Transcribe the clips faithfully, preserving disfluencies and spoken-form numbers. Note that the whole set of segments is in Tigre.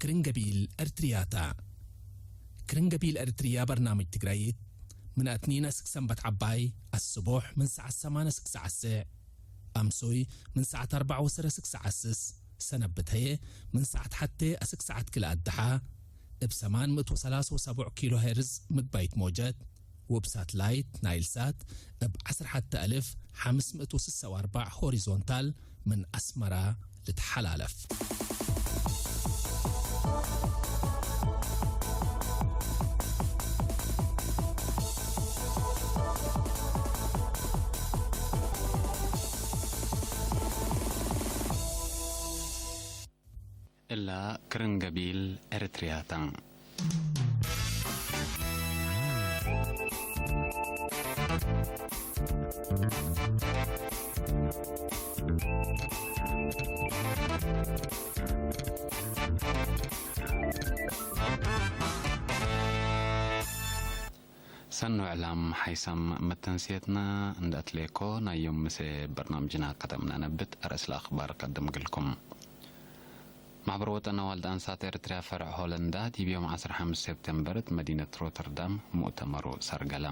ክርን ገቢል ኤርትርያታ። ክርን ገቢል ኤርትርያ በርናምጅ ትግራይት፣ ምን አትኒን እስክ ሰንበት ዐባይ፣ አስቦሕ ምን ሰዓት ሰማን እስክ ሰዓት ስዕ፣ አምሶይ ምን ሰዓት አርበዕ ወሰረ እስክ ሰዓት ስስ፣ ሰነብት ህዬ ምን ሰዓት ሐቴ እስክ ሰዓት ክልኤ አድሓ፣ እብ ሰማን ምእት ወሰላስ ወሰቡዕ ኪሎ ሄርዝ ምግባይት ሞጀት፣ ወእብ ሳትላይት ናይል ሳት እብ ዐስር ሐተ አልፍ ሐምስ ምእት ወስሳ ወአርበዕ ሆሪዞንታል ምን አስመራ ልትሐላለፍ። እላ ክርን ገቢል ኤረትርያ ተ። ሰኑ ዕላም ሓይሳም መተንስየትና እንደ አትሌኮ ናይ ዮም ምሴ በርናምጅና ቀደምና ነብት። አርእስ ለአክባር ቀድም ግልኩም። ማሕበር ወጠን አዋልድ አንሳት ኤርትርያ ፈርዕ ሆለንዳ ዲብ ዮም ዐስር ሐምስ ሴፕቴምበር እት መዲነት ሮተርዳም ሙእተመሩ ሰርገላ።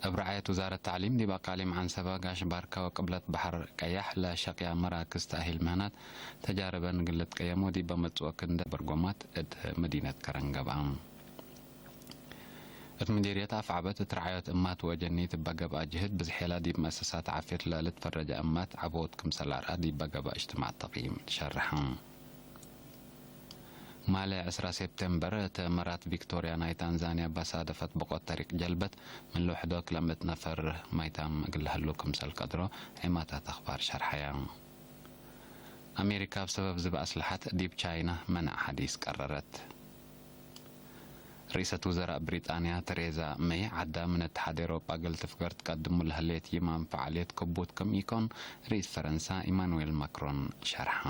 እብ ረዓየት ውዛረት ተዕሊም ዲብ አቃሊም ዐንሰበ፣ ጋሽ ባርካ ወቅብለት በሐር ቀያሕ ለሸቅያ መራክዝ ተእሂል ምህናት ተጃርበን እግል ልትቀየም ወዲብ በመጽኦ ክንደ በርጎማት እት መዲነት ከረን ገብአ። እት ምዲርየት አፍዐበት እት ረዓዮት እማት ወአጀኒት እበ ገብአ ጅህድ ብዝሔላ ዲብ መአሰሳት ዓፍየት ለልትፈረጀ እማት ዐቦት ክምሰል አርአ ዲብ ገብአ እጅትማዕ ተቅይም ሸርሐ። ማሌ ዕስራ ሴፕቴምበር እት መራት ቪክቶርያ ናይ ታንዛንያ ባሳደፈት ብቆት ተሪቅ ጀልበት ምን ልውሕዶ ክለ ምእት ነፈር ማይታም እግል ለህሉ ክምሰል ቀድሮ ዔማታት አክባር ሸርሐያ። አሜሪካ እብ ሰበብ ዝብ አስለሐት ዲብ ቻይና መነዕ ሐዲስ ቀረረት። ርኢሰት ውዘራእ ብሪጣንያ ተሬዛ መይ ዐዳ ምን እትሓድ ኤሮጳ እግል ትፍገር ትቀድሙ ለህሌት ይማም ፈዓልየት ክቡት ክም ኢኮን ርኢስ ፈረንሳ ኢማኑዌል ማክሮን ሸርሐ።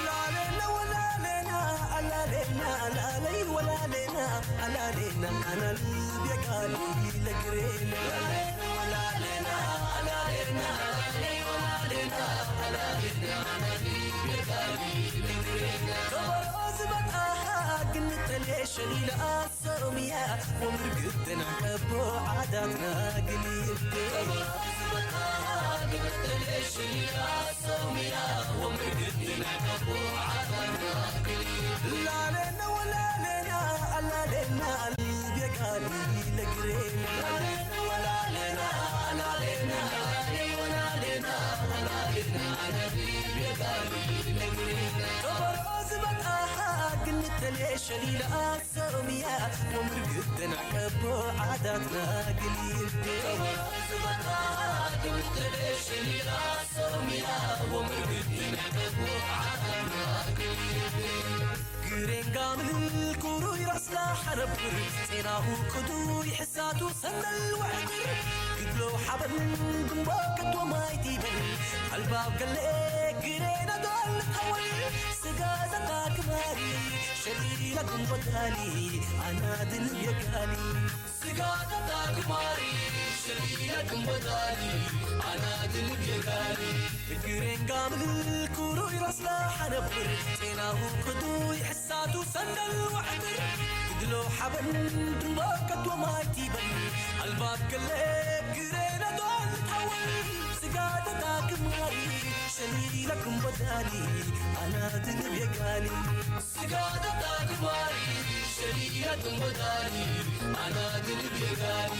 ላሌና ወላሌና፣ አላሌና፣ አላለይ ወላሌና፣ አላሌና፣ አናልብ የቃሊ ለግሬና። ላሌና ወላሌና፣ አላሌና፣ አላለይ ወላሌና፣ አላሌና፣ አናልብ የቃሊ ለግሬና። ከበሮ ዝበጣ ግንተሌ ሸሊላ ሶምያ ወምርግትና ቀቦ ዓዳትና ግሊብ። ላሌና ወላሌና አላሌና አልቤ ጋሊ ለግሬ። ላሌና ወላሌና አላሌና አላሌ ወላሌና አላሌና አላሌ ጋሊ ለግሬ። ከበሮ ዝበጣ ግንተሌ ሸሊላ ሶምያ ወምርግትና ቀቦ ዓዳትና ግሊብ። ግሬን ጋምል ኩሩይ ራስላ ሐነብር፣ ጼናሁ ቅዱይ ሕሳቱ ሰነል ወዕግር፣ ግድሎ ሐበን ግንቦ ከቶ ማይ ዲበን፣ አልባብ ገሌ ግሬነ ዶል ተወል፣ ስጋ ዘታ ክማሪ ሸሊለ ግንቦ ዳሊ፣ አናድል የጋሊ። ስጋደታ ግማሪ ሸሊለ ግንቦ ዳሊ፣ አናድል የጋሊ። እግሬን ጋምል ኩሩይ ራስላ ሐነብር፣ ጤናሁ ቅዱይ ሕሳቱ ሰንደል ወዕጥር፣ ግድሎ ሐበን ድንቦ ከቶ ማይ ቲበል፣ አልባብ ገሌ ግሬነ ዶል ተወል። ስጋደታ ግማሪ ሸሊለ ግንቦ ዳሊ፣ አናድል የጋሊ። ስጋደታ ግማሪ ሸሊለ ግንቦ ዳሊ፣ አናድል የጋሊ።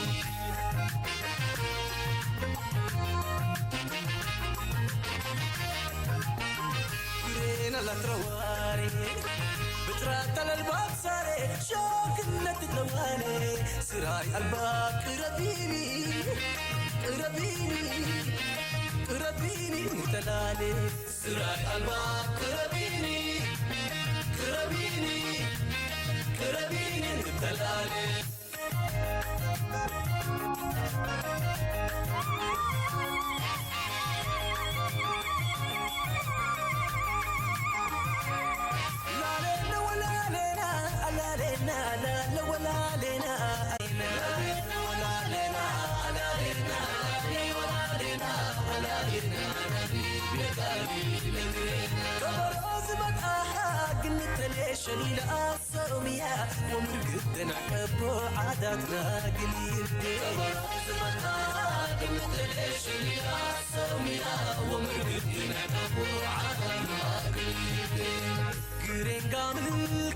ግሬነ ለትረዋሪ ብጥራተ ለልባብ ሳሬ ሾክነት ለዋኔ፣ ስራይ አልባብ ቅረቢኒ፣ ቅረቢኒ፣ ቅረቢኒ እንተላኔ። ስራይ አልባብ ቅረቢኒ፣ ቅረቢኒ፣ ቅረቢኒ እንተላኔ። ከበሮ ዝመትአሃ ግንተሌ ሸሊለ አሰእምያ ወምርግት ተነቀቦ ዓዳትና ግሊብ። ከበሮ ዝመትአሃ ግንተሌ ሸሊለ አሰእምያ ወምርግት ተነቀቦ ዓዳትና ግሊብ። ግሬን ጋምል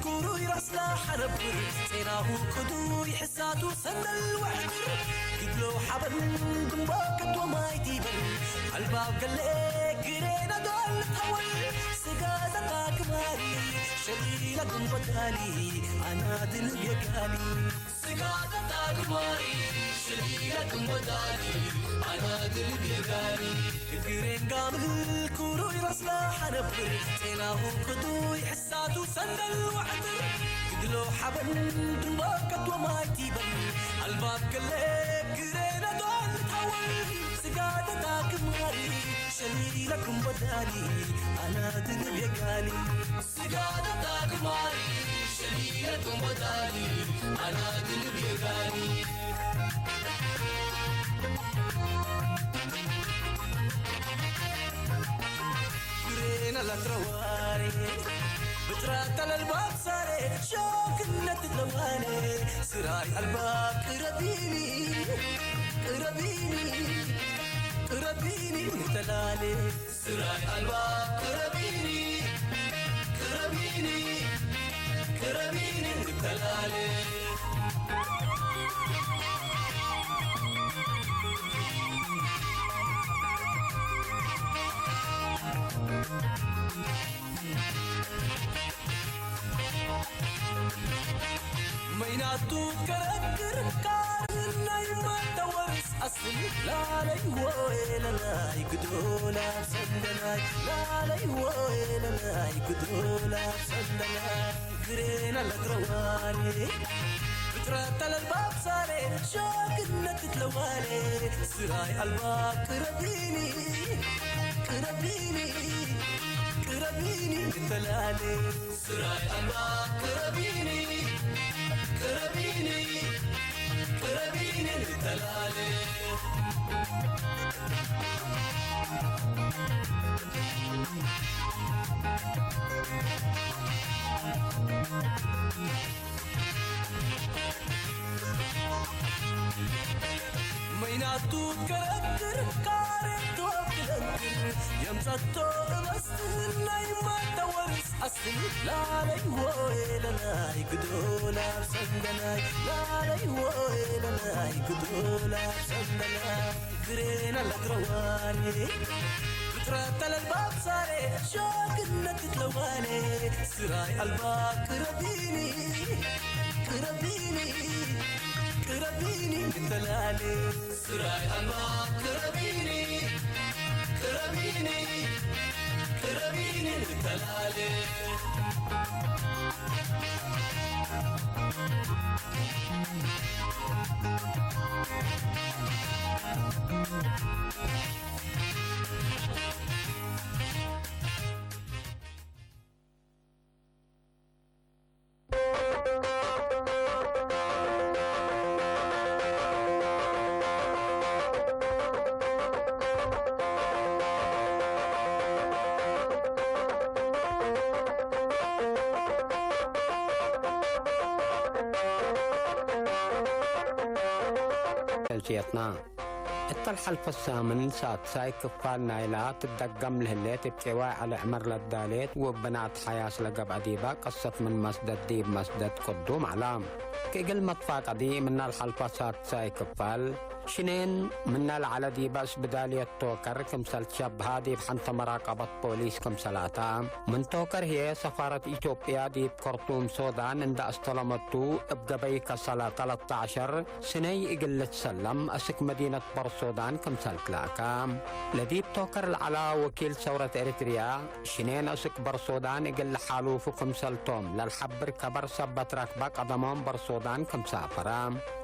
ኩሩይ ራስላ ሐነብር፣ ጼናሁ ቅዱይ ሕሳቱ ሰንደል ወዕጥር፣ ግድሎ ሐበን ግንቦ ከቶ ማይ ዲበል፣ አልባብ ገሌ ግሬን አዶል ተወል፣ ስጋዘታ ግማሪ ሸሊለ ግንቦ ዳሊ፣ አናድል የጋሊ። ስጋደታ ግማሪ ሽሊለ ክም ወዳሊ አናድል ቤጋኒ። እግሬን ጋምል ኩሩይ ረስላ ሐነብር ጤናሁ ቅዱይ ሕሳቱ ሰንደል ወዕጥር ግድሎ ሐበን ድንቦቀት ወማይ ቲበል አልባብ ገሌ ግሬነ ዶል ታወል ስጋደታ ግማሪ ሸሊለ ክም ወዳሊ አናድል ቤጋኒ። ስጋደት አግማሪ ሸሊለት ወዳሊ አናድል ቤጋኒ። ግሬነ ለትረዋሪ ብጥራተ ለልባብ ሳሬ ሾክነት ለዋኔ ስራይ አልባብ ቅረቢኒ ቅረቢኒ ቅረቢኒ ተላሌ ስራይ አልባ ቅረቢኒ፣ ቅረቢኒ፣ ቅረቢኒ እንተላሌ። መይናቱ ከረግር ቃርናይ ማተወርስ አስል ላለይ ወኤለላይ ግዶላ ሰንደላይ ላለይ ወኤለላይ ግዶላ ሰንደላይ ግሬና ለትረዋኔ ብጥራተ ለልባብ ሳሬ ሾክነት ትትለዋኔ ስራይ አልባ ቅረቢኒ ቅረቢኒ ቅረቢኒ እንተላኔ ስራይ አልባ ቅረቢኒ ቅረቢኒ ቅረቢኒ እንተላኔ። መይናቱ ከረግር ቃሬቶ ክለግር የምጸቶ እበስትህናይ ማተወርስ አስል ላለይ ወኤለላይ ግዶላ ሰንደላይ ላለይ ወኤለላይ ግዶላ ሰንደላይ ግሬና ለትረዋኔ ብጥራተ ለልባብ ሳሬ ሾክነት ትትለዋኔ ስራይ አልባ ቅረቢኒ ቅረቢኒ ቅረቢኒ እንተላሌ ስራይ አልባ ቅረቢኒ ቅረቢኒ ቅረቢኒ እንተላሌ። ሰልፍየትና። እት እተ ለሐልፈ ሳምን ሳድሳይ ክፋል ናይላ ትደገም ለህሌት እብ ጭዋይ ዐሊ ዕመር ለዳሌት ወብናት ሐያስ ለገብአ ዲበ ቅሰት ምን መስደት ዲብ መስደት ቅዱም ዐላ። ከእግል መትፋቀዲ ምነ ለሐልፈ ሳድሳይ ክፋል ሽኔን ምነ ለዐለ ዲበ እስብዳልየት ቶከር ክምሰል ትሸብሃ ዲብ ሐንተ መራቀበት ፖሊስ ክምሰል አተ። ምን ቶከር ህዬ ሰፋረት ኢትዮጵያ ዲብ ከርቱም ሶዳን እንደ አስተለመቱ እብ ገበይ ከሰለ ተለተ ዐሸር ስነይ እግል ልትሰለም አስክ መዲነት በርሶዳን ክምሰል ትላከ። ለዲብ ቶከር ለዐላ ወኪል ሰውረት ኤሪትርያ ሽኔን አስክ በርሶዳን እግል ለሓሉፉ ክምሰልቶም ለልሐብር ከበር ሰበት ረክበ ቀደሞም በርሶዳን ክም ሳፈረ።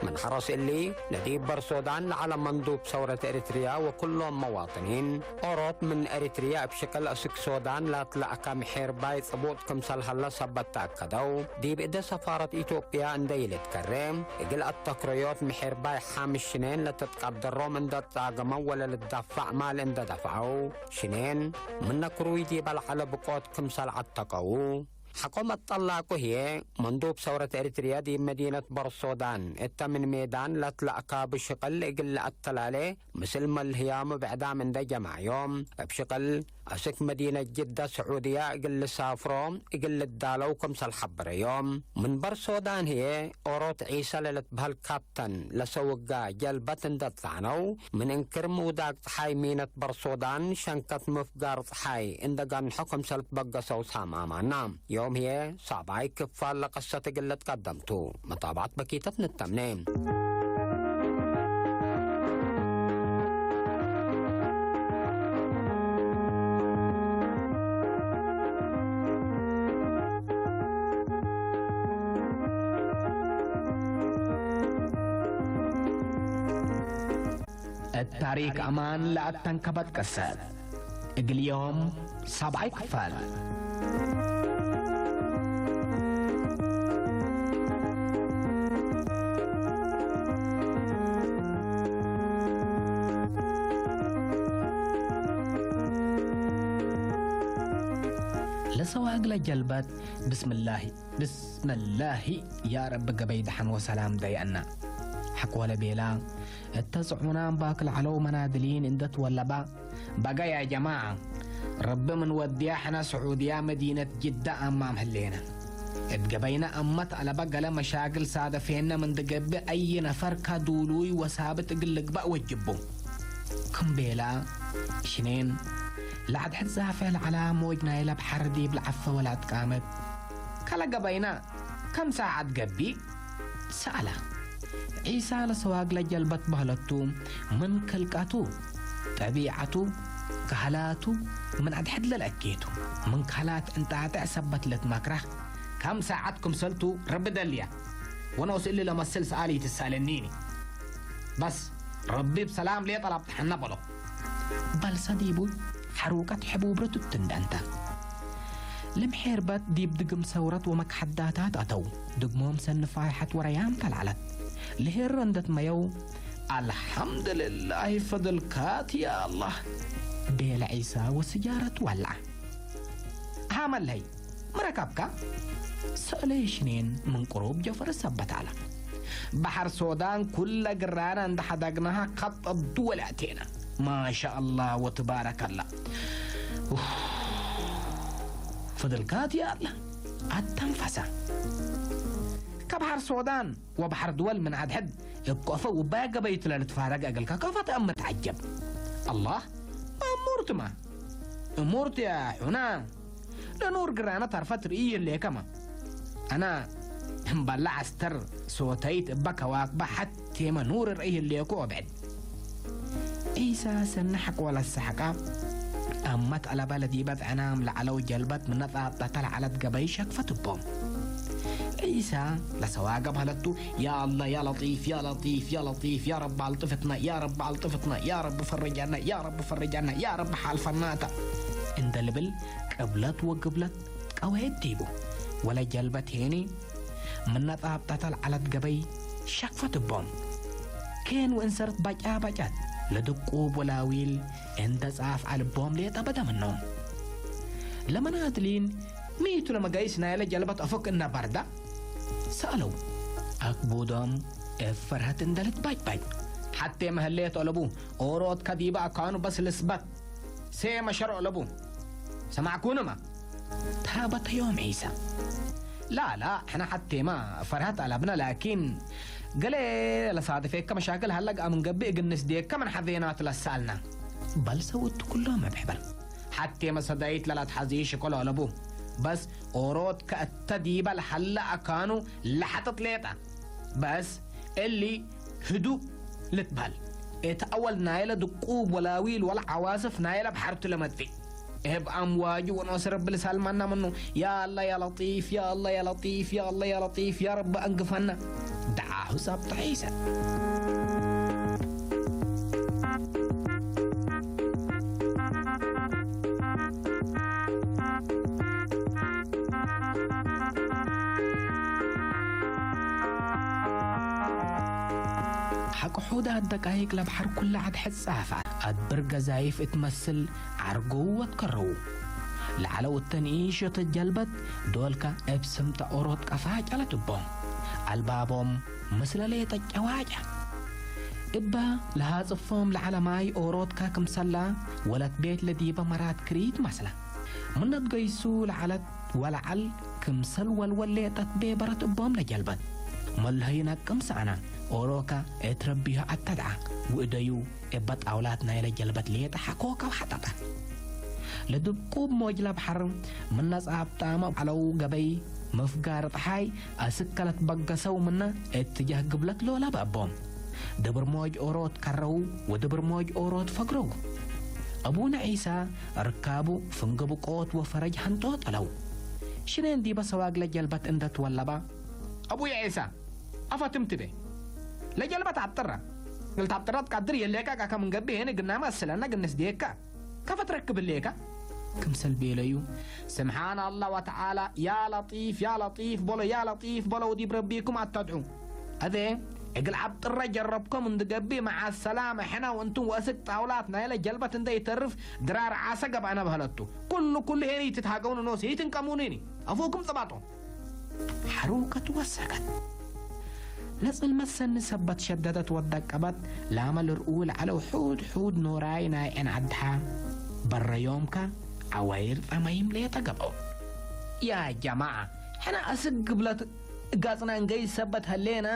ምን ሐረስ እሊ ለዲብ በርሶዳን ለዐለ መንዱብ ሰውረት ኤሪትርያ ወኩሎም መዋጥኒን ኦሮት ምን ኤሪትርያ እብ ሽቅል አስክ ሶዳን ላትለአከ ምሔርባይ ጽቡጥ ክምሰል ሀለ ሰበት ተአከደው። ዲብ እደ ሰፋረት ኢትዮጵያ እንደ ኢልትከሬ እግል አተክረዮት ምሔርባይ ሓምሽ ሽኔን ለትትቀደሮም እንደ ጻገመው ወለልዳፋዕ ማል እንደ ደፍዐው ሽኔን ምነ ክሩይ ዲበ ለዐለ ብቆት ክምሰል ዐተቀዉ። ሐቆም አጠላቁ ህዬ መንዱብ ሰውረት ኤሪትርያ ዲብ መዲነት በርሶዳን እተ ምን ሜዳን ለትለአካቡ ሽቅል እግል ለአተላሌ ምስል መልህያሙ ብዕዳም እንደ ጀማዮም እብ ሽቅል አስክ መዲነት ጅደ ስዑድያ እግል ልሳፍሮ እግል ልዳለው ክምሰል ሐበረዮም። ምን በርሶዳን ህዬ ኦሮት ዒሰ ለልትበህል ካፕተን ለሰውጋ ጀልበት እንደ ጸዕነው ምን እንክር ምውዳቅ ጸሓይ ሚነት በርሶዳን ሸንከት ምፍጋር ጸሓይ እንደ ገንሖ ክምሰል ትበገሰው ሳማማና። ዮም ህዬ ሳብዓይ ክፋል ለቅሰት እግል ልትቀደምቱ። መታብዐት በኪተት ንተምኔ። እት ታሪክ አማን ለአተንከበት ቅሰት። እግል ዮም ሳብዓይ ክፋል። ለሰዋግ ለጀልበት ብስምላሂ። ብስመላሂ፣ ያ ረቢ ገበይ ደሐን ወሰላም ደይአና። ሐቆለ ቤላ፣ እተ ጽዑናም ባክ ለዐለው መናድሊን እንደ ትወለባ፣ በገ ያ ጀማዐ፣ ረቢ ምን ወድያ ሕነ ስዑድያ መዲነት ጅዳ አማም ህሌነ። እት ገበይነ አመት አለበ ገለ መሻክል ሳደፌነ ምን ትገብእ አይ ነፈር ከዱሉይ ወሳብት እግል ልግበእ ወጅቡ። ክም ቤላ፣ ሽኔን፣ ለዐድ ሕድ ዛፈ ለዐላ ሞጅ ናይለ በሐር ዲብ ለዐፈ ወለአትቃመት። ከለ ገበይና፣ ከም ሳዐት ገብእ? ሰአለ። ዒሳ ለሰዋግ ለጀልበት በህለቱ፣ ምን ክልቀቱ፣ ጠቢዐቱ፣ ከህላቱ፣ ምን አድሕድ ለልአኬቱ፣ ምን ከህላት ዕንጣጤዕ ሰበት ልትመክረህ፣ ከም ሳዐት ክምሰልቱ ረቢ ደልያ፣ ወኖስ እሊ ለመስል ሰኣል ኢትሰአለኒኒ። በስ፣ ረቢ እብ ሰላም ሌጠ ለአብጽሐነ በሎ። በልሰ ዲቡ ሐሩቀት ሕቡብረቱ እት እንደ እንተ። ለምሔርበት ዲብ ድግም ሰውረት ወመክሐዳታት አተው። ድግሞም ሰኒ ፋይሐት ወረያም ተልዐለት። ለሄረ እንደ ትመየው፣ "አልሐምድልላሂ ፈድልካት ያ አላህ!" ቤለ ዒሳ ወስጃረት ወለዐ። ሃመለይ፣ ሚ ረከብከ? ሰአለ ሽኔን ምን ቅሩብ ጀፈር ሰበት ዐለ። በሐር ሶዳን ኩለ ግራነ እንደ ሐደግናሃ ከጠዱ ወለአቴነ። ማሻአላህ ወትባረከላህ። ኡፍ፣ ፈድልካት ያ አላህ። አተንፈሰ። ከበሐር ሶዳን ወበሐር ድወል ምን አድሕድ እብ ኮፈ ውባየ ገበይቱ ለልትፋረገ እግልከ ከፈ ተአምር ተዐጀብ። አላህ፣ እሙርትመ፣ እሙርት ያ ሑና፣ ለኑር ግራነ ተርፈት ርእይ ህሌከመ። አና እምበለ ዐስተር ሶተይት እበ ከዋክበ ሐቴመ ኑር ርእይ ህሌኩ ወብዕድ። ዒሳ ሰኒ ሐቆ ለሰሐቀ፣ አመት አለበ ለዲበ ጸዕናም ለዐለው ጀልበት ምነ ጻብጠተ ለዐለት ገበይ ሸክፈት እቦም። ዒሳ ለሰዋገብ ሀለቱ፣ "ያ አላህ፣ ያ ለጢፍ፣ ያ ለጢፍ፣ ያ ለጢፍ፣ ያ ረቢ አልጥፍትነ፣ ያ ረቢ አልጥፍትነ፣ ያ ረቢ ፈርጀነ፣ ያ ረቢ ፈርጀነ፣ ያ ረቢ ሓልፈናተ" እንደ ልብል ቅብለት ወግብለት ቀዌት ዲቡ። ወለ ጀልበት ሄኒ ምነ ጻብጠተ ለዐለት ገበይ ሸክፈት እቦም። ኬን ወእንሰርት በጫበጫት ለድቁብ ወላዊል እንደ ጻፍ አልቦም ሌጠ በደ ምኖም። ለመናድሊን፣ "ሚ ቱ ለመጋይስ ናይለ ጀልበት አፎክ እነ በርዳ?" ሰአለው። አክቡዶም እብ ፈርሀት እንደ ልትባጭባጭ፣ ሐቴመ ህሌት አለቡ፣ ኦሮትከ ዲበ አካኑ በስ ልስበት። ሴመ ሸርዖ ለቡ። ሰማዕኩንመ? ታበተ ዮም ዒሳ። ላ፣ ላ፣ ሕነ ሐቴመ ፈርሀት አለብነ፣ ላኪን ገሌ ለሳድፌከ መሻክል ሀለ ገአ ምን ገብእ እግል ንስዴከ ምን ሐዜናቱ ለሰአልና። በል ሰው እቱ ኩሎም እብ ሕበር። ሐቴመ ሰዳይት ለለአትሐዜ ሽቅሎ አለቡ። በስ ኦሮትከ እተ ዲበ ለሀለ አካኑ ለሐጥጥ ሌጠ። በስ እሊ ህዱእ ልትበህል። እት አወል ናይለ ድቁብ ወላዊል ወለዐዋስፍ ናይለ በሐርቱ ለመጽእ። እብ አምዋጁ ወኖስ ረቢ ልሳልማና ምኑ። ያ አላ ያ ለጢፍ፣ ያ አላ ያ ለጢፍ፣ ያ አላ ያ ለጢፍ፣ ያ ረቢ አንግፈና። ደዓሁ ሳብጠ ዒሰ። ሐቆ ሑዳት ደቃይቅ ለበሐር ኩለ ዐድ ሕጻፋ አድብር ገዛይፍ እት መስል ዐርገዉ ወትከረዉ። ለዐለው እተ ንኢሸተ ጀልበት ዶልከ እብ ስምጠ ኦሮት ቀፋ ዐጨለት እቦም። አልባቦም ምስለ ሌጠ ጨዋጨ። እበ ለሃጽፎም ለዐለ ማይ ኦሮትከ ክምሰላ ወለት ቤት ለዲበ መራት ክሪት መስለ። ምነ ትገይሱ ለዐለት ወለዐል ክምሰል ወልወል ሌጠት ቤበረት እቦም ለጀልበት። መለሀዩ ነቅም ሰአነ፣ ኦሮከ እት ረቢሁ አተድዐ፣ ወእደዩ እበ ጣውላት ናይለ ጀልበት ሌጠ ሐኮከ ወሐጠጠ። ለድቁብ ሞጅለ በሐር ምነ ጻብጣመ ዐለው ገበይ ምፍጋር ጠሓይ አስክ ለትበገሰው ምነ እትጃህ ግብለት ሎለ በአቦም። ድብር ሞጅ ኦሮት ከረው ወድብር ሞጅ ኦሮት ፈግረው። አቡነ ዒሳ ርካቡ ፍንገ ብቆት ወፈረጅ ሐንጦ ጠለው። ሽኔን ዲበ ሰዋግ ለጀልበት እንደ ትወለባ፣ አቡየ ዒሳ፣ አፈ ትም ትቤ? ለጀልበት አብጥረ። እግል ታብጥረ ትቀድር የሌከ አከ ምን ገብእ ሄነ ግናመ አስለነ ግንስ ዴከ። ከፈ ትረክብ ህሌከ? ክምሰል ቤለዩ፣ ስብሓን አላህ ወተዓላ፣ ያ ለጢፍ፣ ያ ለጢፍ በሎ፣ ያ ለጢፍ በሎ፣ ወዲብ ረቢኩም አተድዑ። አዜ፣ እግል አብጥረ ጀረብኮ ምን ትገብእ፣ መዓ ሰላመ፣ ሕነ ወእንቱም ወእስክ ጣውላት ናይለ ጀልበት እንደ ኢተርፍ፣ ድራር ዓሰ ገብአነ በህለቱ። ኩሉ፣ ኩሉ ሄኒ ኢትትሃገውኒ ኖስ፣ ኢትንቀሙኒኒ። አፉኩም ጽባጦ። ሐሩከት ወሰከት። ለጽልመት ሰኒ ሰበት ሸደደት ወደቀበት፣ ላመ ልርኡ ለዐለው ሑድ ሑድ ኖራይ ናይ ዐን አድሐ፣ በረ ዮምከ ዐዋይር ጠመይም ሌጠ ገብአው። ያ ጀማዐ፣ ሕነ አስክ ግብለት እጋጽና እንገይ ሰበት ሀሌና፣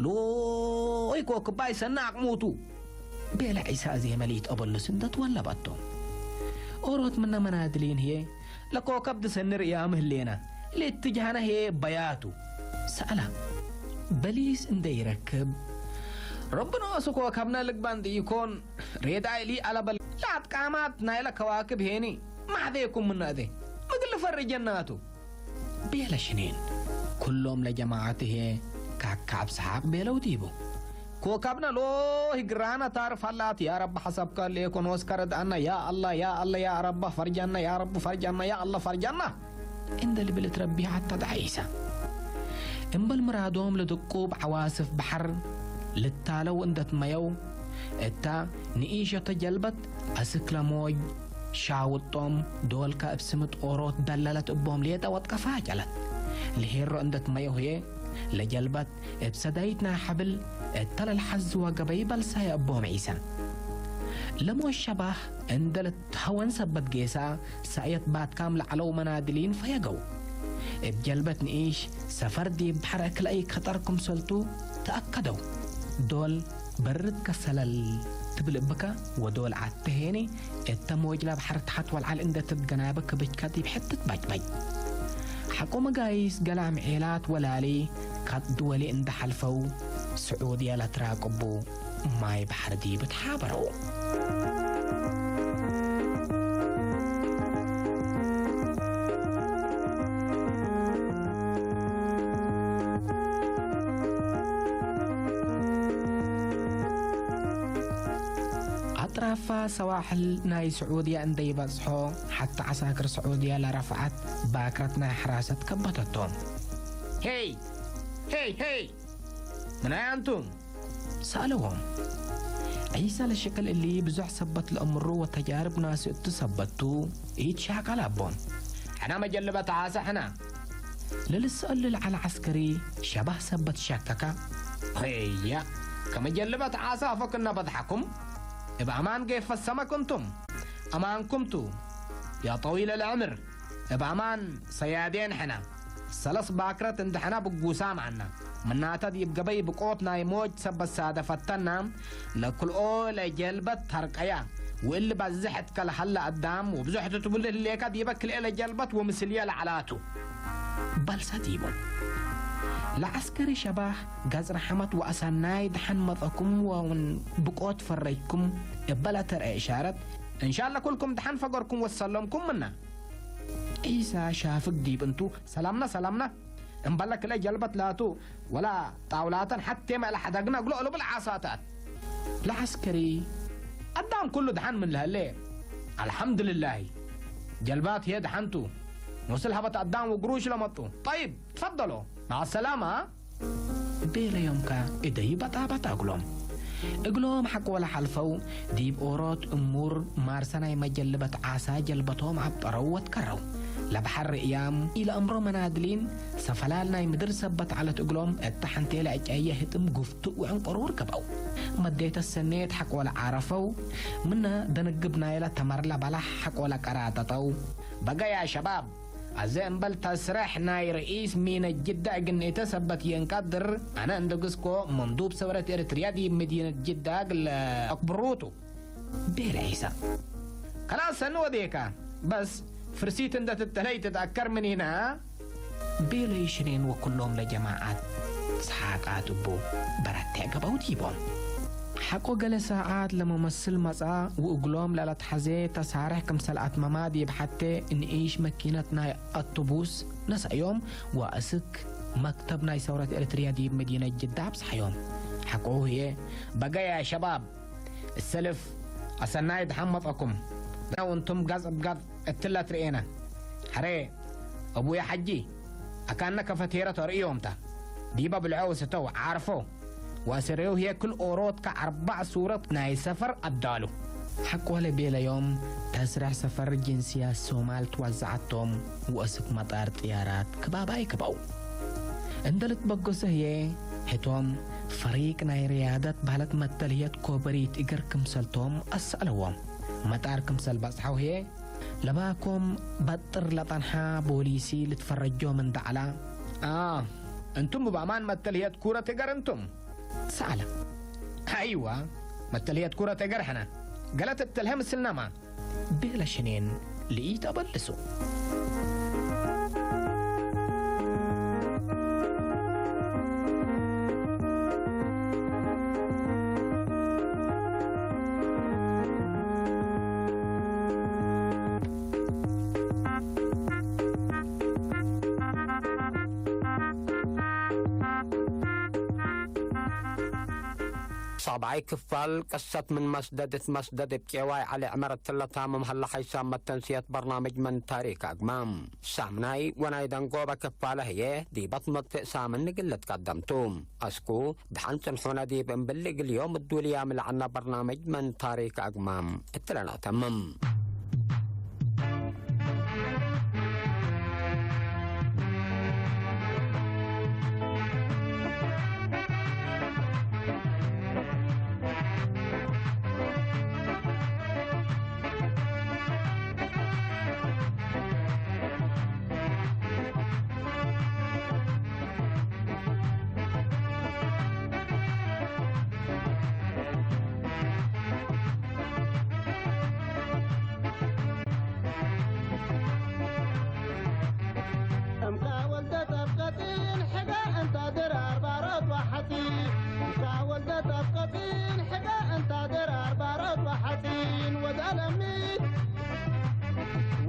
ሎይ ኮክባይ ሰኒ አቅሙቱ። ቤለ ዒሳ እዜመ ሊትአበሉስ እንደ ትወለበቶ። ኦሮት ምነ መናድሊን ህዬ፣ ለኮከብ ድሰኒ ርእያም ህሌነ፣ ለእትጅሃነ ህዬ በያቱ። ሰአላ፣ በሊስ እንደ ኢረክብ፣ ረቢ ኖሱ ኮከብነ ልግበእ እንድኢኮን፣ ሬዳይ ሊ አለበል ለአጥቃማት ናይለ ከዋክብ ሄኒ፣ ማሕዜኩም ምነ እዜ፣ ምግል ፈርጀናቱ። ቤለ ሽኔን። ኩሎም ለጀማዐት ህዬ ካካብ ሰሓቅ ቤለው ዲቡ። ኮከብነ ሎሂ ግራነ ታርፍ ሀላት፣ ያ ረቢ ሐሰብከ ሌኮ ኖስከ ርድአነ፣ ያ አላህ፣ ያ አላህ፣ ያ ረቢ ፈርጀነ፣ ያ ረቢ ፈርጀነ፣ ያ አላህ ፈርጀነ እንደ ልብል እት ረቢ ሐታ ደዐይሰ። እምበል ምራዶም ለድቁብ ዐዋስፍ በሐር ልታለው እንደ ትመየው፣ እታ ንኢሸተ ጀልበት አስክ ለሞጅ ሻውጦም ዶልከ እብ ስምጥ ኦሮት ደለለት እቦም ሌጠ ወትቀፋ ዐጨለት። ለሄሮ እንደ ትመየው ህዬ፣ ለጀልበት እብ ሰዳይት ናይ ሐብል እተ ለልሐዝወ ገበይ በልሳየ እቦም ዒሰ። ለሞት ሸባህ እንደ ልትሀወን ሰበት ጌሳ፣ ሰእየት ባትካም ለዐለው መናድሊን ፈየገው። እብ ጀልበት ንኢሽ ሰፈር ዲብ በሐር እክለ ኢከጠር ክምሰልቱ ተአከደው። ዶል በርድ ከሰለል ትብል እብከ ወዶል ዐድ ተሄኒ፣ እተ ሞጅ ለበሐር ተሐት ወለዐል እንደ ትትገናበ ክብጅከ ዲብ ሕትት በጭበጭ። ሐቆ መጋይስ ገላም ዔላት ወላሊ ከጥ ድወሊ እንደ ሐልፈው፣ ስዑድየ ለትራቅቡ ማይ በሐር ዲብ ተሓበረው። አጥራፋ ሰዋሕል ናይ ስዑድየ እንደ ኢበጽሖ፣ ሐተ ዐሳክር ስዑድየ ለረፍዐት ባክረት ናይ ሕራሰት ከበተቶም። ሄይ! ሄይ! ሄይ! ምናይ አንቱም? ሰአለዎም። ዒሰ ለሽቅል እሊ ብዙሕ ሰበት ለአምሩ ወተጃርብ ናሱ እቱ ሰበት ቱ፣ ኢትሻቀል አቦም። ሕነ መጀልበት ዓሰ ሕነ። ለልሰአሉ ለዐለ ዐስከሪ ሸባህ ሰበት ሸከከ። ህያ፣ ከመ ጀልበት ዓሳ ፎክነ በጽሐኩም፣ እብ አማን ጌፈ ሰመክ እንቱም። አማንኩም ቱ፣ ያ ጠዊል አልዕምር። እብ አማን ሰያዴን ሕነ። ሰለስ ባክረት እንደ ሕነ ብጉሳም ዐና። ምናተ ዲብ ገበይ ብቆት ናይ ሞጅ ሰበት ሳደፈተና፣ ለክልኦ ለጀልበት ተርቀያ። ወእሊ በዝሕ እትከ ለሀለ አዳም ወብዞሕ ትትብልህ ህሌከ ዲበ ክልኤ ለጀልበት ወምስልየ ለዐላቱ። በልሰ ዲቡ። ለዐስከሪ ሸባህ ገጽ ረሐመት ወአሰናይ ደሐን መጸኩም ወምን ብቆት ፈረጅኩም እበ ለተርአ እሻረት፣ እንሻለ ኩልኩም ደሐን ፈገርኩም ወሰለምኩም ምነ። ዒሳ ሻፍግ ዲብ እንቱ፣ ሰላምነ ሰላምነ። እምበለ ክልኤ ጀልበት ላቱ ወላ ጣውላተን ሐቴመ ለሐደግነ እግሎ እሉ ብልዓሳታት። ለዐስከሪ አዳም ኩሉ ደሐን ምን ለህሌ፣ አልሐምድልላሂ። ጀልባት ህዬ ደሐንቱ፣ ኖስል ሀበት አዳም ወግሩሽ ለመጡ። ጠይብ፣ ትፈደሎ፣ መዐሰላማ። ቤለዮምከ እደዩ በጣበጣ እግሎም። እግሎም ሐቆለ ሐልፈው፣ ዲብ ኦሮት እሙር ማርሰ ናይ መጀልበት ዓሳ ጀልበቶም አብጠረው ወትከረው። ለበሐር ርእያም ኢለአምሮ መናድሊን፣ ሰፈላል ናይ ምድር ሰበት ዐለት እግሎም እተ ሐንቴ ለዕጨየ ህጥም ጉፍቱእ ወዕንቅሩር ገብአው። መዴተ ሰኔት ሐቆለ ዓረፈው፣ ምነ ደንግብ ናይለ ተመርለ በላሕ ሐቆለ ቀራጠጠው። በገ ያ ሸባብ፣ አዜ እምበል ተስረሕ ናይ ረኢስ ሚነ ጅዳ እግል ንእተ ሰበት የእንቀድር፣ አነ እንደ ግስኮ መንዱብ ሰውረት ኤረትርያ ዲብ መዲነት ጅዳ እግል አክብሩቱ። ቤለ ዒሳ። ከላስ ሰኒ ወዴካ፣ በስ ፍርሲት እንደ ትተለይ ትትአከር ምኒና? ቤለ ሽኔን ወኩሎም ለጀማዐት ሰሓቃት እቡ በረቴዕ ገበው ዲቦም። ሐቆ ገሌ ሳዓት ለመመስል መጽአ ወእግሎም ለለትሐዜ ተሳርሕ ክምሰል አትመማ ዲብ ሐቴ ንኢሽ መኪነት ናይ አቶቡስ ነስአዮም ወአስክ መክተብ ናይ ሰውረት ኤረትርያ ዲብ መዲነት ጅዳ አብጽሐዮም። ሐቆሁ ህዬ፣ በገ ያ ሸባብ፣ እሰልፍ አሰናይ ደሐን መጽአኩም። ወእንቱም ገጽ እብ ገጽ እትለ ትርኤነ። ሐሬ፣ አቡየ ሐጂ፣ አካነ ከፈቴረ ተርእዮም ተ። ዲበ ብልዖ ወስተው ዓርፎ። ወአሰሬው ህዬ ክል ኦሮት ከአርበዕ ሱረት ናይ ሰፈር አዳሉ። ሐቆ ለቤለዮም ተስረሕ ሰፈር ጅንስያት ሶማል ትወዘዐቶም ወአስክ መጣር ጥያራት ክባባይ ክበው። እንደ ልትበገሶ ህዬ ህቶም ፈሪቅ ናይ ርያደት በህለት መተልህየት ኮበሪት እግር ክምሰልቶም አሰአለዎም። መጣር ክምሰል በጽሐው ህዬ ለባኮም በጥር ለጠንሐ ቦሊሲ ልትፈረጆ ምን ደዐላ። አ፣ እንቱም እብ አማን መተልህየት ኩረት እገር እንቱም? ሰአለ። አይዋ፣ መተልህየት ኩረት እገር ሕነ። ገለት እትልሀ ምስልነማ? ቤለ ሽኔን ለኢተበልሱ። ሳብዓይ ክፋል፣ ቅሰት ምን መስደድ እት መስደድ እብ ቄዋይ ዐሊ ዕመር እትለ ታምም ሀለ ሐይሳም መተንስየት በርናምጅ ምን ታሪክ አግማም። ሳምናይ ወናይ ደንጎበ ክፋለ ህዬ ዲበ ትመጽእ ሳምን እግል ልትቀደም ቱ። አስኩ ደሐን ጽንሑነ ዲብ እምብል እግል ዮም እዱልያም ለዐልነ በርናምጅ ምን ታሪክ አግማም እትለ ነአተምም። እምካ ወልደት አብ ቀጢን ሕገ እንታ ድራር ባሮት ወሐጺን። እምካ ወልደት አብ ቀጢን ሕገ እንታ ድራር ባሮት ወሐጺን። ወድ አለሚ፣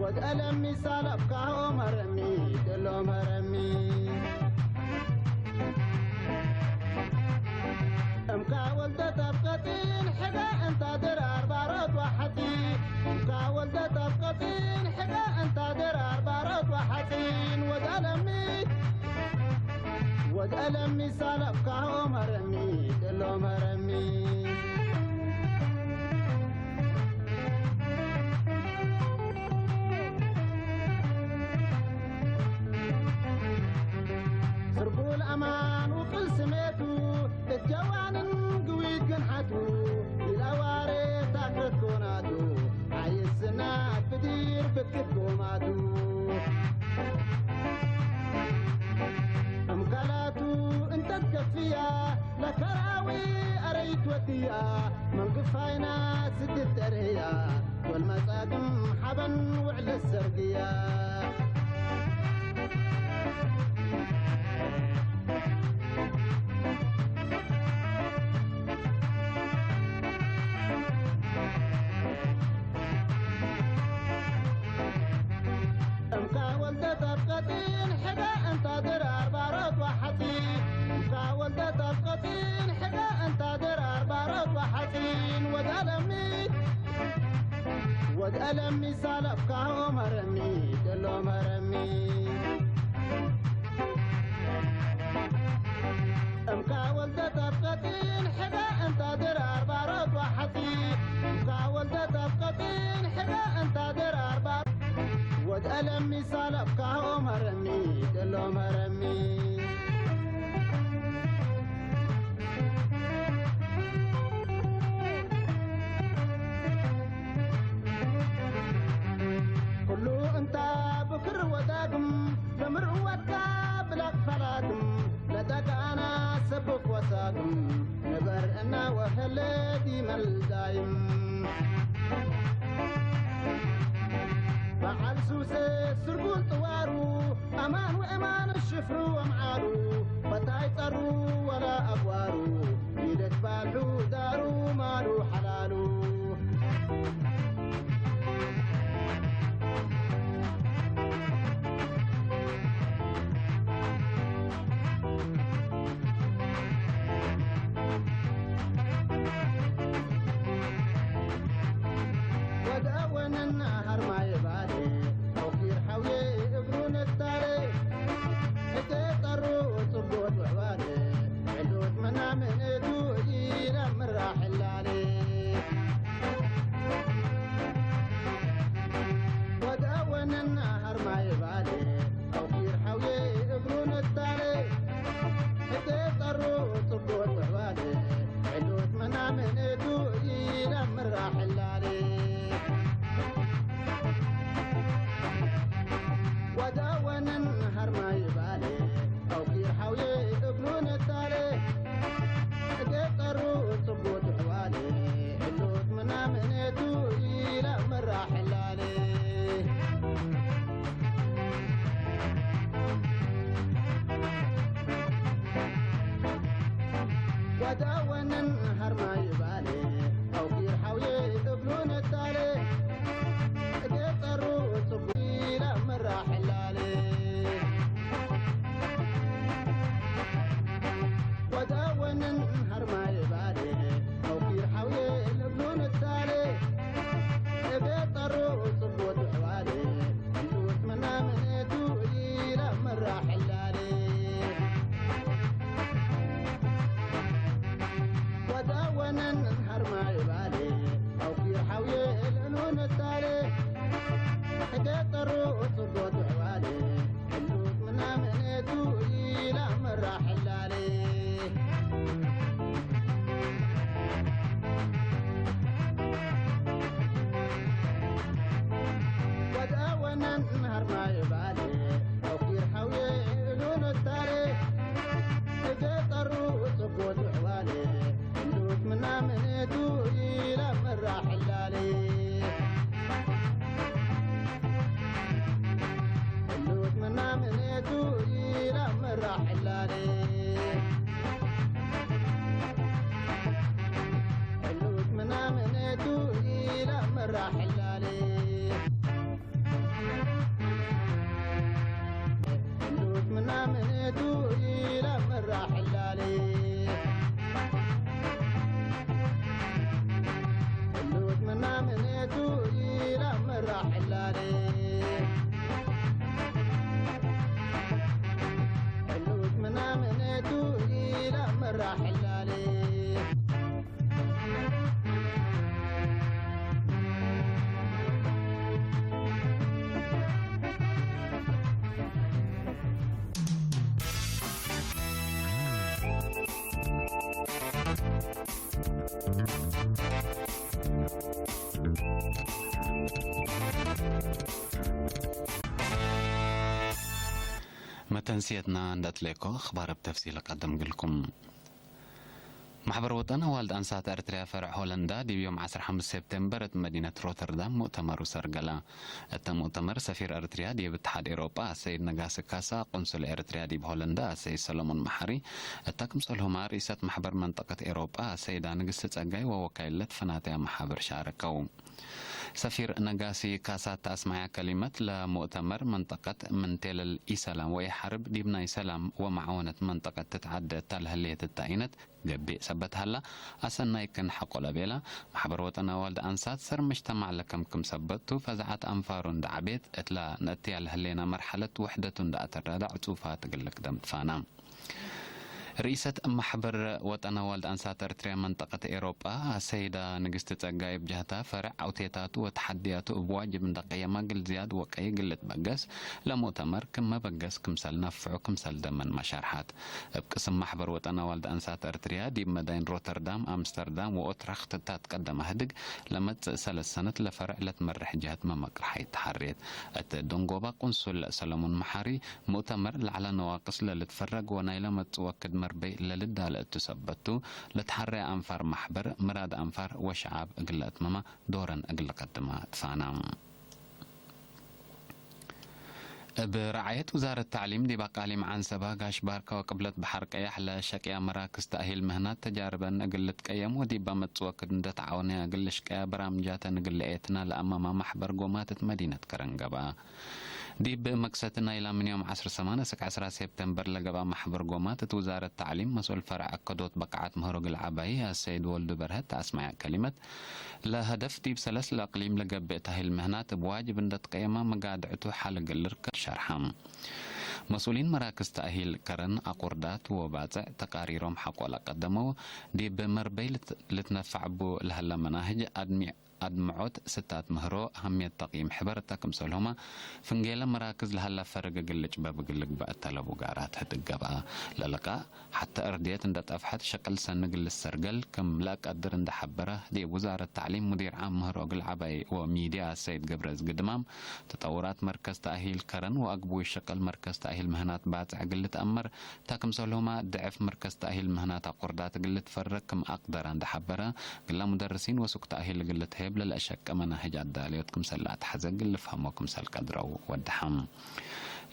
ወድ አለሚ ሳለብካሆ መረሚ፣ ደሎ መረሚ። እምካ ወልደት አብ ቀጢን ሕገ እንታ ድራር ባሮት ወሐጺን። እምካ ወልደት አብ ቀጢን ሕገ እንታ ድራር ባሮት ወሐጺን። ወድ አለሚ፣ ወድ አለሚ ሳለብካሆ መረሚ፣ ደሎ መረሚ። ስርጉል አማን ውቅል ስሜቱ፣ እት ጀዋንን መንግፋይና ስድድ ደርህያ፣ ወልመጻግም ሐበን ውዕል ሰርግያ። እምካ ወልደት አብ ቀጢን ሕዳ እንታ ድራር ባሮት ወሐጺን። እምካ ወልደት አብ ቀጢን ሕዳ እንታ ድራር ባሮት ወሐጺን። ወድ አለሚ፣ ወድ አለሚ ሳለፍካሆ መረሚ፣ ደሎ መረሚ። እምካ ወልደት አብ ቀጢን ሕዳ እንታ ድራር ባሮት ወሐጺን። እምካ ወልደት አብ ቀጢን ሕዳ እንታ ድራር ባር-፣ ወድ አለሚ ሳለፍካሆ መረሚ፣ ደሎ መረሚ። ኩሉ እንታ ብክር ወዳግም፣ ለምርዕወትካ ብላክ ፈላግም፣ ለጠቃና ሰብክ ወሳግም፣ ንበር እና ወሀለ ዲመል ዳይም። በዓል ሱሰ ስርጉል ጥዋሩ፣ አማን ወእማን ሽፍሩ ወምዓሩ፣ ፈታይ ጸሩ ወላ አግዋሩ፣ ኢደት ባልሑ ዳሩ ማሉ ሐላሉ። ወደ አወነና ሀርማይ ባሌ፣ አውኪር ሐውዬ እግሩ ንታሌ፣ እቴ ጠሩ ጽቡጥ ወዕባሌ፣ ዕሉት መናምኔቱ ኢለምራ ሕላሌ። ወደ አወነና ሀርማይ ባሌ፣ አውኪር ሐውዬ እግሩ ንታሌ፣ እቴ ጠሩ ጽቡጥ ወዕባሌ፣ ዕሉት መናምኔቱ ኢለምራ ሕላሌ። ወደ አወነን ሀርማይ ባሌ፣ አውኪር ሐውዬ እግሉ ንታሌ፣ እጌ ጠሩ ጽቡጥ ሕዋሌ፣ ዕሉት ምናምኔቱ ኢለምራ ሕላሌ። ወደ አወነን ሀርማይ ባሌ፣ አውኪር ሐውዬ እግሉ ንታሌ፣ እጌ ጠሩ ጽቡጥ ኢለምራ ሕላሌ። ወደ አወነን ሀርማይ ባሌ፣ አውኪር ሐውዬ እግሉ ንታሌ፣ እጌ ጠሩ ጽቡጥ ሕዋሌ፣ ዕሉት ምናምኔቱ ኢለምራ ሕላሌ። ወደ አወነን ሀርማይ ባሌ፣ አውኪር ሐውዬ እግሉ ንታሌ፣ እጌ ጠሩ ጽቡጥ ሕዋሌ፣ ዕሉት ምናምኔቱ ኢለምራ ሕላሌ። ወደ አወነን ሀርማይ ባሌ፣ አውኪር ሐውዬ እግሉ ንታሌ፣ እጌ ጠሩ ጽቡጥ ሕዋሌ፣ ዕሉት ምናምኔቱ ኢለምራ ሕላሌ። ዕሉት ምናምኔቱ ኢለምራ ሕላሌ። ዕሉት ምናምኔቱ ኢለምራ ሕላሌ። ዕሉት ምናምኔቱ ኢለምራ ሕላሌ። ዕሉት ምናምኔቱ ኢለምራ ሕላሌ። ዕሉት ምናምኔቱ ኢለምራ ሕላሌ። መተንስየትና እንደ አትሌኮ አኽባር እብ ተፍሲል እቀድም እግልኩም። ማሕበር ወጠን አዋልድ አንሳት ኤርትርያ ፈርዕ ሆለንዳ ዲብ ዮም ዐስር ሐምስ ሴፕቴምበር እት መዲነት ሮተርዳም ሙእተመሩ ሰርገላ። እተ ሙእተመር ሰፊር ኤርትርያ ዲብ እትሓድ ኤሮጳ አሰይድ ነጋሲ ካሳ፣ ቁንሱል ኤርትርያ ዲብ ሆለንዳ አሰይድ ሰለሙን መሓሪ፣ እተ ክምሰልሁማ ርኢሰት ማሕበር መንጠቀት ኤሮጳ አሰይዳ ንግስቲ ጸጋይ ወወካይለት ፈናትያ መሓብር ሻረከው። ሰፊር ነጋሲ ካሳ እተ አስመዐያ ከሊመት፣ ለሙእተመር መንጠቀት ምን ቴለል ኢሰላም ወኢሐርብ ዲብ ናይ ሰላም ወመዓወነት መንጠቀት ትትዓደ እተ ለህሌት እተ አይነት ገብእ ሰበት ሀላ፣ አሰናይ ክን ሐቆ ለቤላ፣ ማሕበር ወጠን አዋልድ አንሳት ሰር ምጅተማዕ ለከም ክም ሰበት ቱ፣ ፈዝዐት አንፋሩ እንደ ዐቤት፣ እትላ ነእትያ ለህሌና መርሐለት ውሕደቱ እንደ አተራዳዕ ጽሑፋት እግል ልክደም ትፋና። ርኢሰት ማሕበር ወጠን አዋልድ አንሳት ኤርትርያ መንጠቀት ኤሮጳ፣ አሰይዳ ንግስቲ ጸጋይ እብ ጀህታ፣ ፈርዕ አውቴታቱ ወተሐድያቱ እብ ዋጅብ እንደ ቀየማ እግል ዝያድ ወቀይ እግል ልትበገስ፣ ለሙእተመር ክም መበገስ ክምሰል ነፍዑ ክምሰል ደመንመ ሸርሐት። እብ ቅስም ማሕበር ወጠን አዋልድ አንሳት ኤርትርያ ዲብ መዳይን ሮተርዳም፣ አምስተርዳም ወኦትረክት እተ ትቀደመ ህድግ ለመጽእ ሰለስ ሰነት ለፈርዕ ለትመርሕ ጀህት መመቅርሓይት ተሐሬት። እት ደንጎባ ቁንሱል ሰለሙን መሓሪ፣ ሙእተመር ለዐለ ነዋቅስ ለልትፈረግ ወናይለ መጽእ ወክድ መርበይ ለልዳለ እቱ ሰበት ቱ፣ ለትሐረየ አንፋር ማሕበር፣ ምራድ አንፋር ወሸዓብ እግል ለአትመማ ዶረን እግል ለቀድማ ትፋና። እብ ረዓየት ውዛረት ተዕሊም ዲብ አቃሊም ዐንሰባ፣ ጋሽ ባርካ ወቅብለት በሐር ቀያሕ ለሸቅያ መራክዝ ተእሂል ምህናት ተጃርበን እግል ልትቀየም ወዲበ መጽእ ወክድ እንደ ተዓወነ እግል ልሽቀያ በራምጃተን እግል ለኤትና ለአመማ ማሕበር ጎማት እት መዲነት ከረን ገብአ። ዲብ መክሰት ናይላ ምን ዮም ዐስር ሰማን እስክ ዐስራ ሴፕቴምበር ለገብአ ማሕበር ጎማት እት ውዛረት ተዕሊም መስኡል ፈርዕ አከዶት በቃዓት ምህሮ እግል ዐባይ አሰይድ ወልዱ በርሀት ተአስመዐ ከሊመት፣ ለሀደፍ ዲብ ሰለስ ለአቅሊም ለገብእ ተእሂል ምህናት እብ ዋጅብ እንደ ትቀየማ መጋድዕቱ ሐል እግል ልርከብ ሸርሐ። መስኡሊን መራክዝ ተእሂል ከረን አቁርዳት ወባጽዕ ተቃሪሮም ሐቆ ለቀደመው፣ ዲብ መርበይ ልት-፣ ልትነፈዕ እቡ ለሀለ መናህጅ አድሚ-፣ አድምዖት ስታት ምህሮ አህምየት ተቅይም ሕበር እተ ክምሰልሁመ፣ ፍንጌለ መራክዝ ለሀለ ፈርግ እግል ልጭበብ እግል ልግበእ እተ ለቡ ጋራት ህድግ ገብአ። ለልቃእ ሐተ እርድየት እንደ ጠፍሐት ሸቅል ሰኒ እግል ልሰርገል ክም ለአቀድር እንደ ሐበረ፣ ዲብ ውዛረት ተዕሊም ሙዲር ዓም ምህሮ እግል ዐባይ ወሚድያ ሰይድ ገብረእዝጊ ድማም፣ ተጠውራት መርከዝ ተእሂል ከረን ወአግቡይ ሸቅል መርከዝ ተእሂል ምህናት ባጽዕ እግል ልትአመር፣ እተ ክምሰልሁመ ድዕፍ መርከዝ ተእሂል ምህናት አቁርዳት እግል ልትፈረግ ክም አቅደረ እንደ ሐበረ፣ ግላ ሙደርሲን ወሱቅ ተእሂል እግል ልትሄብ ለለአሸቀ መናህጅ አዳልዮት ክምሰል ለአትሐዘ እግል ልፍሀሞ ክምሰል ቀድረው ወደሐም።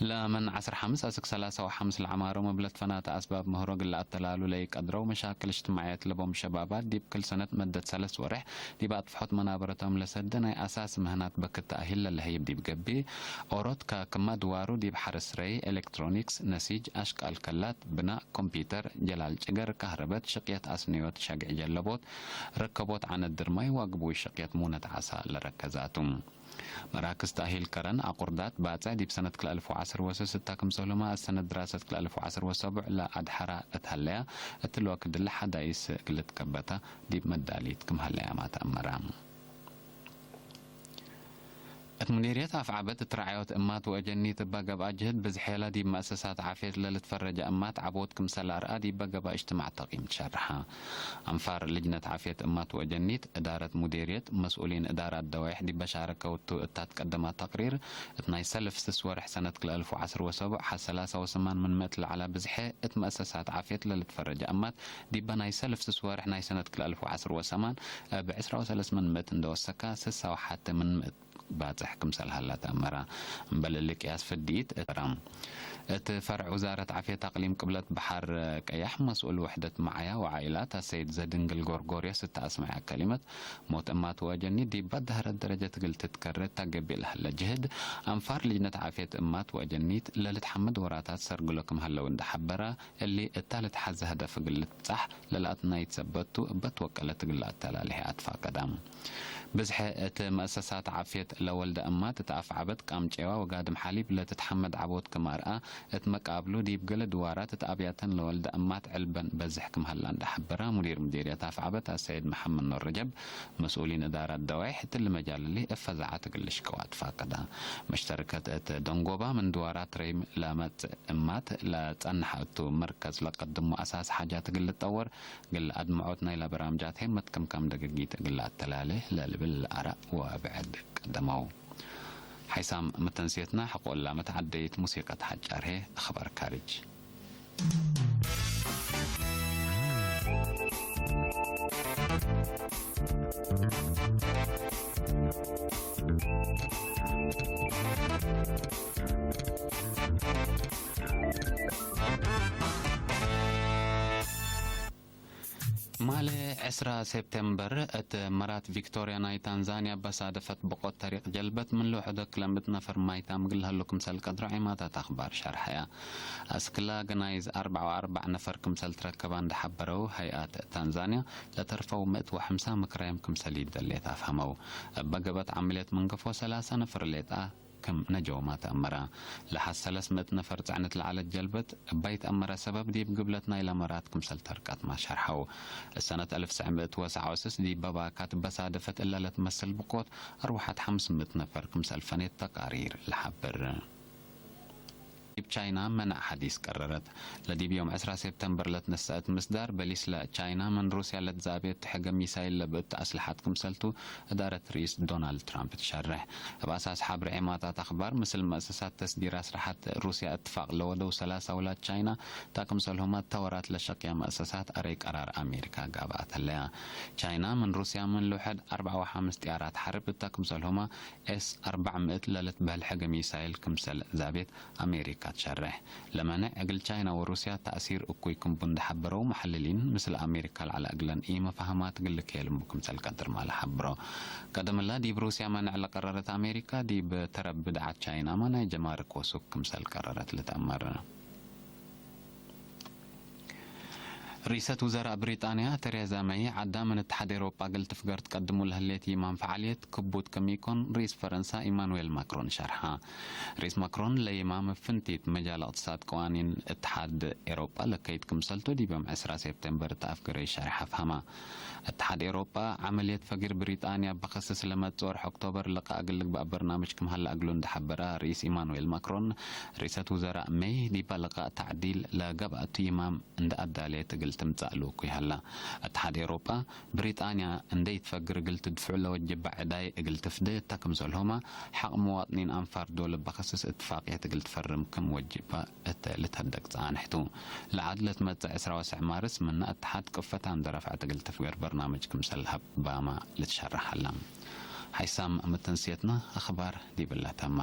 ለምን ዐስር ሐምስ አስክ ሰላሳ ወሐምስ ለዐማሮም እብ ለትፈናተ አስባብ ምህሮ እግል ለአተላሉ ለኢቀድረው መሻክል እጅትማዕየት ለቦም ሸባባት፣ ዲብ ክል ሰነት መደት ሰለስ ወሬሕ ዲብ አጥፍሖት መናበረቶም ለሰደ ናይ አሳስ ምህናት በክት ተእሂል ለለሀይብ ዲብ ገብእ፣ ኦሮት ከክመ ድዋሩ ዲብ ሐርስ ረይ፣ ኤሌክትሮኒክስ፣ ነሲጅ፣ አሽቃል ከላት፣ ብናእ፣ ኮምፒተር፣ ጀላል ጭገር፣ ካህረበት፣ ሽቅየት አስንዮት፣ ሸግዕ ጀለቦት፣ ረከቦት፣ ዐነት ድርማይ ወአግቡይ ሽቅየት ሙነት ዐሳ ለረከዛቱ። መራክዝ ተእሂል ከረን አቁርዳት ባጽዕ ዲብ ሰነት ክልኤ አልፍ ወዐስር ወሰስ እተ ክምሰልሁመ፣ አሰነት ድራሰት ክልኤ አልፍ ወዐስር ወሰቡዕ ለአድሐራ እት ሀለያ፣ እትሊ ወክድ እለ ሐዳይስ እግል ልትከበታ ዲብ መዳሊት ክም ሀለያማ ተአመረ። እት ሙዲርየት አፍዐበት እት ረዓዮት እማት ወአጀኒት እበ ገብአ ጅህድ ብዝሔለ ዲብ መአሰሳት ዓፍየት ለልትፈረጀ እማት ዐቦት ክምሰል አርአ ዲበ ገብአ እጅትማዕ ተቂም ትሸርሐ። አንፋር ልጅነት ዓፍየት እማት ወአጀኒት፣ እዳረት ሙዲርየት፣ መስኡሊን እዳራት ደዋይሕ ዲበ ሻረከው ቱ እታ ትቀደመ ተቅሪር፣ እት ናይ ሰልፍ ስስ ወርሕ ሰነት ክልኤ አልፍ ወዐስር ወሰቡዕ ሐ ሰላሳ ወሰማን ምን ምእት ለዐለ ብዝሔ እት መአሰሳት ዓፍየት ለልትፈረጀ እማት ዲበ ናይ ሰልፍ ስስ ወርሕ ናይ ሰነት ክልኤ አልፍ ወዐስር ወሰማን እብ ዕስራ ወሰለስ ምን ምእት እንደ ወሰካ፣ ስሳ ወሐቴ ምን ምእት ባጽሕ ክምሰል ሀላ ተአመረ። እምበል እሊ ቅያስ ፍድኢት እት ፈርዕ ውዛረት ዓፍየት አቅሊም ቅብለት በሐር ቀያሕ መስኡል ውሕደት መዓያ ወዓኢላት አሰይድ ዘድንግል ጎርጎርዮስ እተ አስመዐ ከሊመት፣ ሞት እማት ወአጀኒት ዲብ በዳህረት ደረጀት እግል ትትከረ እተ ገብእ ለሀለ ጅህድ፣ አንፋር ልጅነት ዓፍየት እማት ወአጀኒት ለልትሐመድ ወራታት ሰርግሎ ክም ሀለው እንደ ሐበረ፣ እሊ እታ ልትሐዘ ሀደፍ እግል ልትብጻሕ ለለአትናይት ሰበት ቱ፣ እበ ትወቀለት እግል ለአተላሌ አትፋቀዳ። ብዝሐ እት መአሰሳት ዓፍየት ለወልደ እማት እት አፍዐበት ቃምጨዋ ወጋድም ሐሊብ ለትትሐመድ ዐቦት ክም አርአ፣ እት መቃብሉ ዲብ ገሌ ድዋራት እት አብያተን ለወልደ እማት ዕልበን በዝሕ ክም ሀላ እንደ ሐበረ ሙዲር ሙዲርየት አፍዐበት አሰይድ መሐመድ ኑር ረጀብ፣ መስኡሊን እዳራት ደዋይሕ እትሊ መጃል እሊ እብ ፈዛዐት እግል ልሽቀው አትፋቀዳ። መሽተርከት እት ደንጎባ ምን ድዋራት ረይም ለመጽእ እማት ለጸንሐ እቱ መርከዝ ለቀድሙ አሳስ ሓጃት እግል ልጠወር፣ እግል አድምዖት ናይለ በራምጃት ሄመት ክምካም ደገጊት እግል ለአተላሌ ለልብል ለአራእ ወአብዕድ ቀደመው። ሓይሳም መተንስየትና ሐቆ እላ መትዓደይት ሙሲቀት ሐጫር ህዬ አኽባር ካርጅ። ማሌ ዕስራ ሴፕቴምበር፣ እት መራት ቪክቶርያ ናይ ታንዛንያ በሳደፈት ብቆት ተሪቅ ጀልበት ምን ልውሐዶ ክለ ምእት ነፈር ማይታም እግል ለሀሉ ክምሰል ቀድሮ ዔማታት አክባር ሸርሐያ። አስክላ ግናይዝ አርበዕ ወአርበዕ ነፈር ክምሰል ትረከባ እንደ ሐበረው ሀይአት ታንዛንያ፣ ለተርፈው ምእት ወሐምሳ ምክራይም ክምሰል ይደሌት አፍሀመው። እበ ገብአት ዐመልየት ምን ገፎ ሰላሳ ነፈር ሌጣ ክም ነጀውማ ተአመረ። ለሐሰ ሰለስ ምእት ነፈር ጸዕነት ለዐለት ጀልበት እባይ ተአመረ ሰበብ ዲብ ግብለት ናይለ መራት ክምሰል ተርቀት ማ ሸርሐው። እሰነት አልፍ ትሰዕ ምእት ወሰዓ ወስስ ዲብ በባካት በሳደፈት እለ ለትመስል ብቆት አርወሐት ሐምስ ምእት ነፈር ክምሰል ፈኔት ተቃሪር ለሐብር። ዲብ ቻይና መነዕ ሐዲስ ቀረረት። ለዲብ ዮም ዕስራ ሴፕተምበር ለትነሰአት ምስዳር በሊስ ለቻይና ምን ሩስያ ለትዛቤ እትሐገ ሚሳይል ለብእት አስለሐት ክምሰልቱ እዳረት ርኢስ ዶናልድ ትራምፕ ትሸርሕ። እብ አሳስ ሐብር ዔማታት አክባር፣ ምስል መአሰሳት ተስዲር አስለሐት ሩስያ እትፋቅ ለወደው ሰላሳ ውላድ ቻይና እታ ክምሰልሁመ እተ ወራት ለሸቅያ መአሰሳት አረይ ቀራር አሜሪካ ጋብአት ህለያ። ቻይና ምን ሩስያ ምን ልውሐድ አርበዕ ወሐምስ ጥያራት ሐርብ እታ ክምሰልሁመ ኤስ አርበዕ ምእት ለልትበህል ሕገ ሚሳይል ክምሰል ዛቤት አሜሪካ ትሸርሕ። ለመነዕ እግል ቻይና ወሩስያ ተእሲር እኩይ ክም ቡ እንደ ሐበረው መሐልሊን፣ ምስል አሜሪካ ለዐለ እግለን ኢመፋህማት እግል ልክየል እቡ ክምሰል ቀድር ማለ ሐብሮ። ቀደምላ ዲብ ሩስያ መነዕ ለቀረረት አሜሪካ፣ ዲብ ተረብ ብድዓት ቻይናመ ናይ ጀማርክ ወሱክ ክምሰል ቀረረት ልትአመር። ርኢሰት ውዘራእ ብሪጣንያ ተሬዛ መይ፣ ዐዳ ምን እትሓድ ኤሮጳ እግል ትፍገር ትቀድሙ ለህሌት ይማም ፈዓልየት ክቡድ ክም ኢኮን፣ ርኢስ ፈረንሳ ኢማኑኤል ማክሮን ሸርሐ። ርኢስ ማክሮን ለይማም እብ ፍንቲት መጃል እቅትሳድ ቀዋኒን እትሓድ ኤሮጳ ለከይድ ክምሰልቱ ዲብ ዮም ዕስራ ሴፕቴምበር እት አፍገረ ሸርሐ አፍሀመ። እትሓድ ኤሮጳ ዐመልየት ፈጊር ብሪጣንያ በክስስ ለመጽእ ወርሕ ኦክቶበር ልቃእ እግል ልግበእ በርናምጅ ክም ሀለ እግሉ እንደ ሐበረ ርኢስ ኢማኑኤል ማክሮን፣ ርኢሰት ውዘራእ መይ ዲበ ልቃእ ተዕዲል ለገብአቱ ይማም እንደ አዳሌት እግል ትምጸእ ልውኩይ ሀላ። እትሓድ ኤሮጳ፣ ብሪጣንያ እንዴ ኢትፈግር እግል ትድፍዑ ለወጅበ ዕዳይ እግል ትፍዴ እተ ክምሰልሁመ፣ ሐቅ መዋጥኒን አንፋር ዶል እበ ከስስ እትፋቅየት እግል ትፈርም ክም ወጅበ እተ ልትሀደግ ጸአንሕቱ። ለዐድ ለትመጽእ ዕስራ ወሰዕ ማርስ ምነ እትሓድ ቅፈታ እንደ ረፍዐት እግል ትፍገር በርናምጅ ክምሰል ሀባመ ልትሸረሕ ሀላ። ሐይሳም ምትንስየትና አኽባር ዲብለ ተመ።